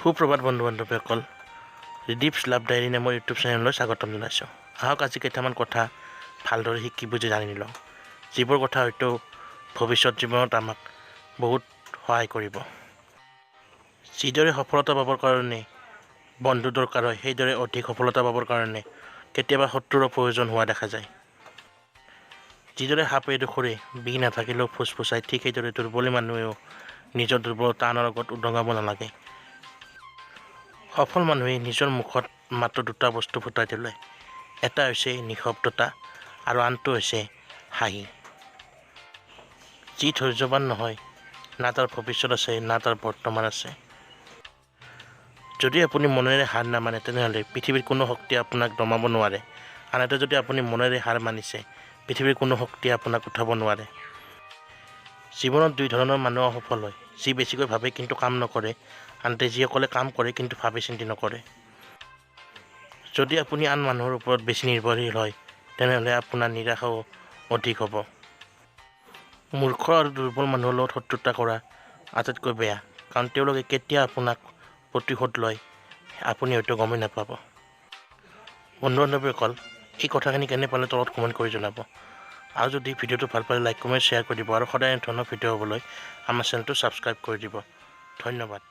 সুপ্ৰভাত বন্ধু বান্ধৱীসকল, ৰিদীপছ লাভ ডায়েৰী নামৰ ইউটিউব চেনেললৈ স্বাগতম জনাইছোঁ। আহক, আজি কেইটামান কথা ভালদৰে শিকি বুজি জানি লওঁ, যিবোৰ কথা হয়তো ভৱিষ্যত জীৱনত আমাক বহুত সহায় কৰিব। যিদৰে সফলতা পাবৰ কাৰণে বন্ধু দৰকাৰ হয়, সেইদৰে অধিক সফলতা পাবৰ কাৰণে কেতিয়াবা শত্ৰুৰো প্ৰয়োজন হোৱা দেখা যায়। যিদৰে সাপ এডোখৰে বিহ নাথাকিলেও ফুচফুচায়, ঠিক সেইদৰে দুৰ্বলী মানুহেও নিজৰ দুৰ্বলতা আনৰ আগত উদঙাব নালাগে। সফল মানুহে নিজৰ মুখত মাত্ৰ দুটা বস্তু ফুটাই তোলে, এটা হৈছে নিঃশব্দতা আৰু আনটো হৈছে হাঁহি। যি ধৈৰ্যৱান নহয়, না তাৰ ভৱিষ্যত আছে, না তাৰ বৰ্তমান আছে। যদি আপুনি মনেৰে হাৰ নামানে, তেনেহ'লে পৃথিৱীৰ কোনো শক্তিয়ে আপোনাক দমাব নোৱাৰে। আনহাতে যদি আপুনি মনেৰে হাৰ মানিছে, পৃথিৱীৰ কোনো শক্তিয়ে আপোনাক উঠাব নোৱাৰে। জীৱনত দুই ধৰণৰ মানুহ সফল হয়: যি বেছিকৈ ভাবে কিন্তু কাম নকৰে, আনহাতে যিসকলে কাম কৰে কিন্তু ভাবি চিন্তি নকৰে। যদি আপুনি আন মানুহৰ ওপৰত বেছি নিৰ্ভৰশীল হয়, তেনেহ'লে আপোনাৰ নিৰাশাও অধিক হ'ব। মূৰ্খ আৰু দুৰ্বল মানুহৰ লগত শত্ৰুতা কৰা আটাইতকৈ বেয়া, কাৰণ তেওঁলোকে কেতিয়া আপোনাক প্ৰতিশোধ লয়, আপুনি হয়তো গমেই নাপাব। বন্ধু বান্ধৱীসকল, এই কথাখিনি কেনে পালে তলত কমেণ্ট কৰি জনাব আৰু যদি ভিডিঅ'টো ভাল পালে লাইক, কমেণ্ট, শ্বেয়াৰ কৰি দিব আৰু সদায় এনেধৰণৰ ভিডিঅ' হ'বলৈ আমাৰ চেনেলটো ছাবস্ক্ৰাইব কৰি দিব। ধন্যবাদ।